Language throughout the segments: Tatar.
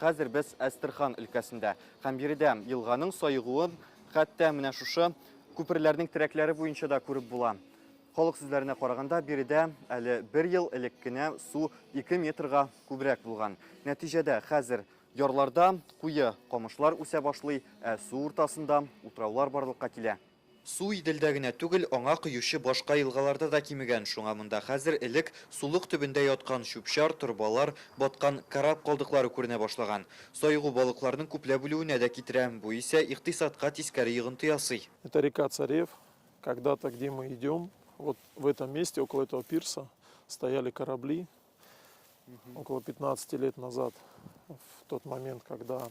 Хәзер без Әстерхан өлкәсендә. Һәм биредә елганың саегуын хәтта менә шушы күперләрнең терәкләре буенча да күреп була. Халык сүзләренә караганда, биредә әле бер ел элек кенә су 2 метрга күбрәк булган. Нәтиҗәдә, хәзер ярларда куе камышлар үсә башлый, ә су уртасында утраулар барлыкка килә. Су Иделдә генә түгел, аңа коючы башка елгаларда да кимегән. Шуңа монда хәзер элек сулык төбендә яткан чүп-чар, торбалар, баткан кораб калдыклары күренә башлаган. Саегу балыкларның күпләп үлүенә дә китерә, бу исә икътисадка тискәре йогынты ясый. Это река Царев. Когда-то, где мы идем, вот в этом месте, около этого пирса, стояли корабли. Около 15 лет назад, в тот момент, когда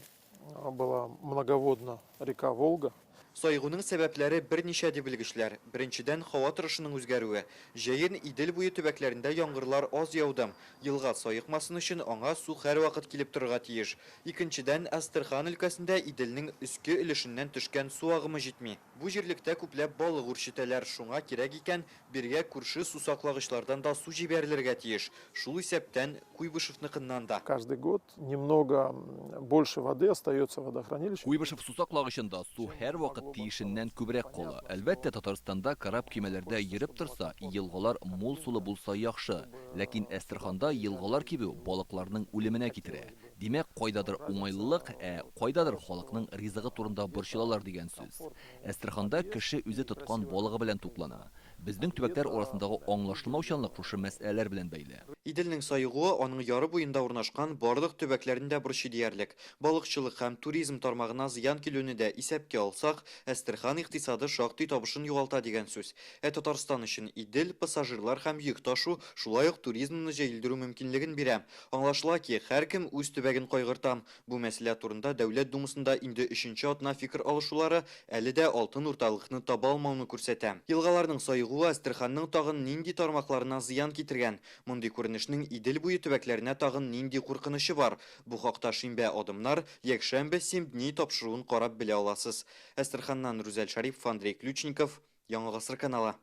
была многоводна река Волга. Саегуның сәбәпләре берничә, ди белгечләр. Беренчедән, һава торышының үзгәрүе. Җәен Идел буе төбәкләрендә яңгырлар аз яуды. Елга саекмасын өчен аңа су һәрвакыт килеп торырга тиеш. Икенчедән, Әстерхан өлкәсендә Иделнең өске өлешеннән төшкән су агымы җитми. Бу җирлектә күпләп балык үрчетәләр, шуңа кирәк икән, бирегә күрше сусаклагычлардан да су җибәрелергә тиеш, шул исәптән Куйбышевныкыннан да. Каждый год немного больше воды остается в водохранилище. Куйбышев сусаклагычында су һәрвакыт тиешеннән күбрәк кала. Әлбәттә, Татарстанда кораб-көймәләрдә йөреп торса, елгалар мул сулы булса яхшы. Ләкин Әстерханда елгалар кибү балыкларның үлеменә китерә. Димәк, кайдадыр уңайлылык, ә кайдадыр халыкның ризыгы турында борчылалар дигән сүз. Әстерханда кеше үзе тоткан балыгы белән туклана. Безнең төбәкләр арасындагы аңлашылмаучанлык шушы мәсьәләләр белән бәйле. Иделнең саегуы аның яры буенда урнашкан барлык төбәкләрне дә борчый диярлек. Балыкчылык һәм туризм тармагына зыян килүне дә исәпкә алсак, Әстерхан икътисады шактый табышын югалта дигән сүз. Ә Татарстан өчен Идел, пассажирлар һәм йөк ташу, шулай ук туризмны җәелдерү мөмкинлеген бирә. Аңлашыла ки, һәркем үз төбәген кайгырта. Бу мәсьәлә турында Дәүләт Думасында инде өченче атна фикер алышулары әле дә алтын урталыкны таба алмауны күрсәтә. Елгаларның саегуы Әстерханның тагын нинди тармакларына зыян китергән? Мондый күренешнең Идел буе төбәкләренә тагын нинди куркынычы бар? Бу хакта Шимбә адымнар, якшәмбе Семь дней тапшыруын карап белә аласыз. Әстерханнан Рүзәл Шәрипов, Андрей Ключников, Яңа Гасыр каналы.